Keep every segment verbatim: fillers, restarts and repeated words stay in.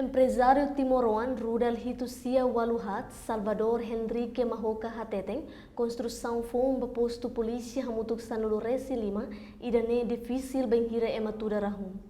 Emprezáriu timoroan Rudal hitu sia ualu haat, Salvador Henrique Mahoka hateten, konstrusaun foun ba postu polísia hamutuk sanulu resin lima, ida-ne'e difisil bainhira ema tuda rahun.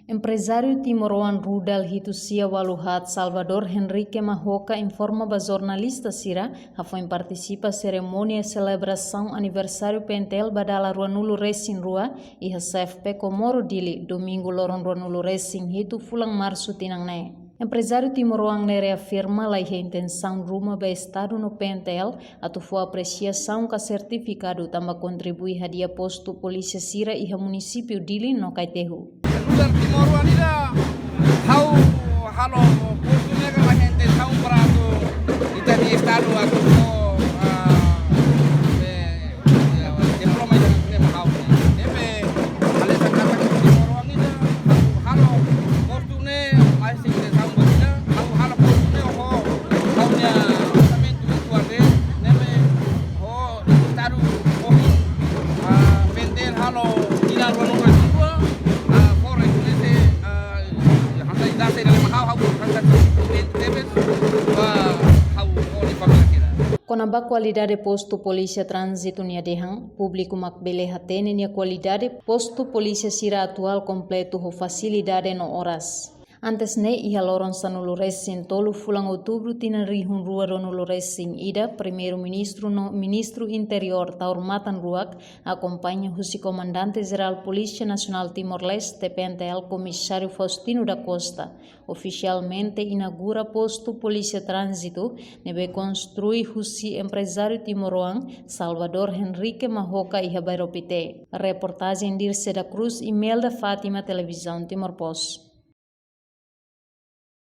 Emprezáriu timoroan Rudal hitu sia ualu haat, Salvador Henrique Mahoka, informa ba jornalista sira hafoin partisipa serimónia selebrasaun aniversáriu P N T L ba dala ruanulu resin rua iha C F P Comoro Dili, Domingu loron ruanulu resin hitu fulan Marsu tinan ne'e. Emprezáriu timoroan ne'e reafirma la iha intensaun ruma ba Estadu no P N T L atu fó apresiasaun ka sertifikadu tanba kontribui hadi'a postu polísia sira iha munisípiu Dili no Kaitehu. Rudal timoroan ida, ha'u halo postu ne'e ka la iha intensaun para atu ita-nia Estadu atu fó, ah, eh, eh, diploma ida ne'e ba ha'u. Ne'ebé, além da kata timoroan ida, ha'u halo postu ne'e la iha intensaun ba ida, ha'u halo postu ne'e ho ha'u-nia orsamentu uitoan de'it, ne'ebé ho Estadu ho, ah, P N T L halo tinan ruanulu resin rua, ah, fora itu ne'e, ah, hanesan ida sei dalam ha'u, ha'u hanesan tebes ba ha'u ho família sira. Kona-ba kualidade postu polísia tránzitu nia dehan, públiku mak bele hatene nia kualidade postu polísia sira atuál, kompletu ho fasilidade no oras. Antes ne'e, iha loron sanulu resin tolu fulan Outubru tinan rihun rua ruanulu resin ida, Primeiru-Ministru no Ministru Interiór Taur Matan Ruak, akompaña husi Komandante Jerál Polísia Nasionál Timor-Leste, P N T L, Komisáriu Faustino da Costa, ofisialmente inaugura postu polísia tránzitu ne'ebé konstrui husi emprezáriu timoroan Salvador Henrique Mahoka iha bairru Pité. Reportajen Dirce da Cruz, Imelda Fátima, Televizaun Timor Post.